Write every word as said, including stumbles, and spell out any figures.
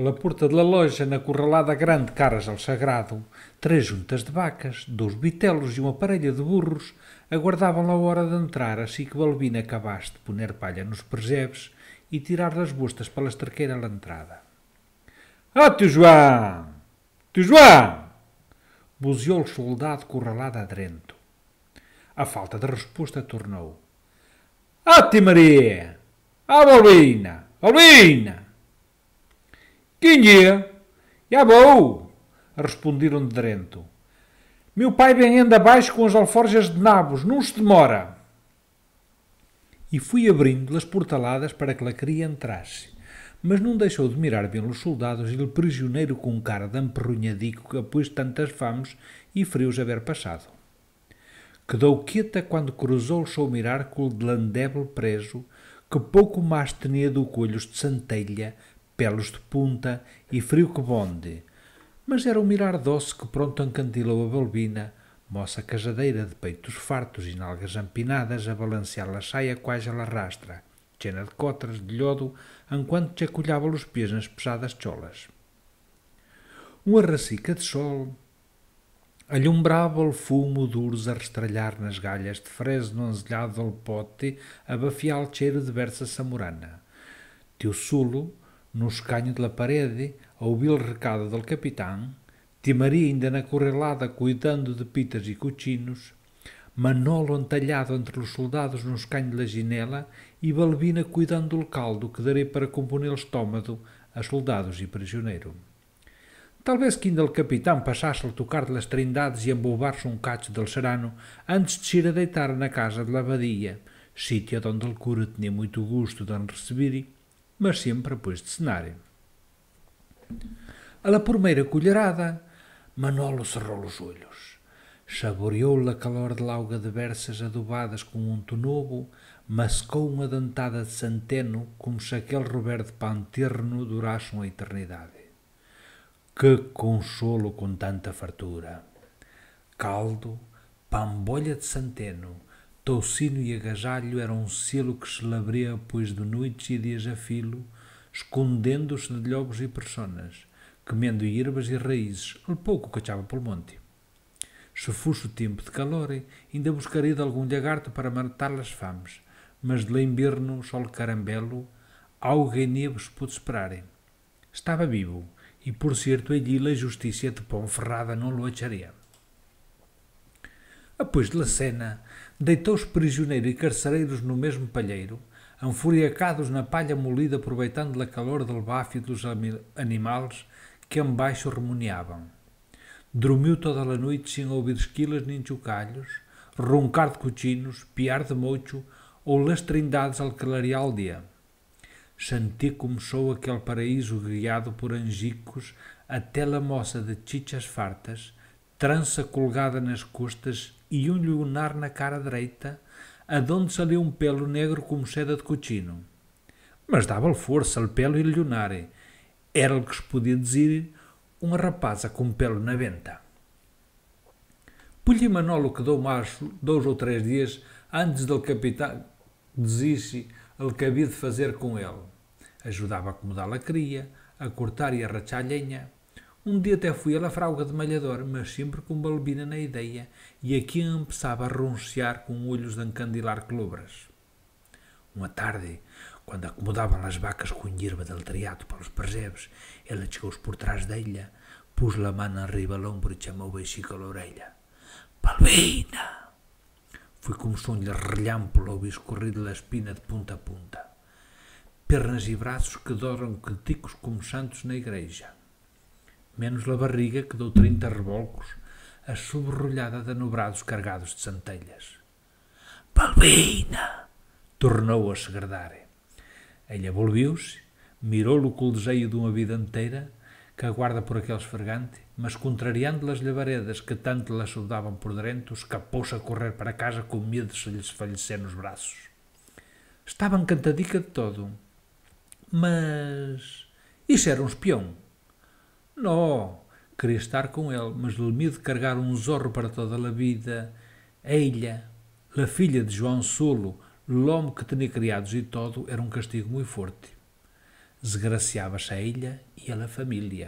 A la porta de la loja, na corralada grande caras al sagrado, três juntas de vacas, dous vitelos e uma parella de burros aguardavam la hora de entrar, así que Balbina acabasse de poner palha nos presebes e tirar las bostas pa la esterqueira a la entrada. Ah, tio Joan! Tio Joan! Buziou el soldado corralada adrento. A falta de resposta, tornou: Ah, tia Maria! Ah, Balbina! Balbina! Quem é? Já vou! Responderam de drento. Meu pai vem ainda abaixo com as alforjas de nabos, não se demora. E foi abrindo-lhe as portaladas para que la cria entrasse. Mas não deixou de mirar bem los soldados e el prisioneiro com cara de amperrunhadico que, após tantas fames e frios, haver passado. Quedou quieta quando cruzou o seu mirar com o de l'endébil preso, que pouco mais tinha do que olhos de centelha, pelos de punta e frio que bonde. Mas era um mirar doce que pronto encantilou a Balbina, moça cajadeira de peitos fartos e nalgas empinadas, a balancear la saia quase a la rastra, chena de cotras, de llodo, enquanto chacoalhava los pés nas pesadas cholas. Um arrecica de sol alumbrava el fumo d'urs a restralhar nas galhas de fresno anzelhado del pote, a bafiar el cheiro de berça samorana. Tio Sulo, no escanho de la parede, a ouvir el recado del capitán, tia Maria ainda na corralada cuidando de pitas e cochinos, Manolo entalhado entre los soldados no escanho de la janela e Balbina cuidando del caldo que daria para componer el estómago a soldados e prisioneiro. Talvez que ainda el capitán passasse al tocar de las trindades e embolbar-se um cacho del serrano antes de se ir a deitar na casa de la badia, sítio donde el cura tinha muito gosto de el receber, mas sempre depois de cenar. A la primeira colherada, Manolo cerrou los olhos. Saboreou la calor de l'auga de versas adobadas com unto novo, mascou uma dentada de centeno, como se aquel rover de pan tierno durasse uma eternidade. Que consolo com tanta fartura! Caldo, pambolha de centeno, toucino e agasalho era um selo que se lhe abria depois de noites e dias a filo, escondendo-se de lobos e personas, comendo hierbas e raízes, el pouco que achava pelo monte. Se fosse o tempo de calor, ainda buscaria de algum lagarto para matar las fames, mas de l'inverno só el carambelo, auga e neve se pode esperar. Estava vivo, e por certo allí la justícia de Ponferrada não lo acharia. Depois de la cena, deitou os prisioneiros e carcereiros no mesmo palheiro, enfuriacados na palha molida, aproveitando la calor del bafio dos ami-, animals que embaixo remoneavam. Dormiu toda la noite sem ouvir esquilas nem chocalhos, roncar de cochinos, piar de mocho ou las trindades al clarear el dia. Sentí como só aquel paraíso guiado por anjicos até la moça de chichas fartas, trança colgada nas costas e um lunar na cara dereita, adonde salia um pelo negro como seda de cochino. Mas dava-lhe força el pelo e lunar. Era el que se podia dizer uma rapaza com pelo na venta. Pulli Manolo quedou mais dois ou três dias antes del capitán dizisse el que havia de fazer com ele. Ajudava a acomodar la cria, a cortar e a rachar lenha. Um dia até foi a la frauga de malhador, mas sempre com Balbina na ideia, e aqui empeçava a roncear com olhos de encandilar clobras. Uma tarde, quando acomodavam las vacas com hierba del triato pa los presebes, ela chegou-se por trás d'ella, pus la man enriba l'ombro e chamou baixico a l'orella: «Balbina!» Foi como se un rellampo l'houbis corrido la espina de punta a punta. Pernas e braços quedaram queticos como santos na igreja. Menos la barriga, que deu trinta revolcos, assoberrolhada de anobrados cargados de centellas. «Balbina!» tornou a segredar. Ella volviu-se, mirou-lo com o desejo de uma vida inteira que aguarda por aquele esfregante, mas contrariando las labaredas que tanto la saudavam por dentro, escapou-se a correr para casa com medo de se lhe desfallecer nos braços. Estava encantadica de todo. Mas isso era um espião. Não, queria estar com ele, mas del medo de cargar um zorro para toda la vida, ella, la filha de João Sulo, l'home que tinha criados e todo, era um castigo muito forte. Desgraciava-se ella i la família.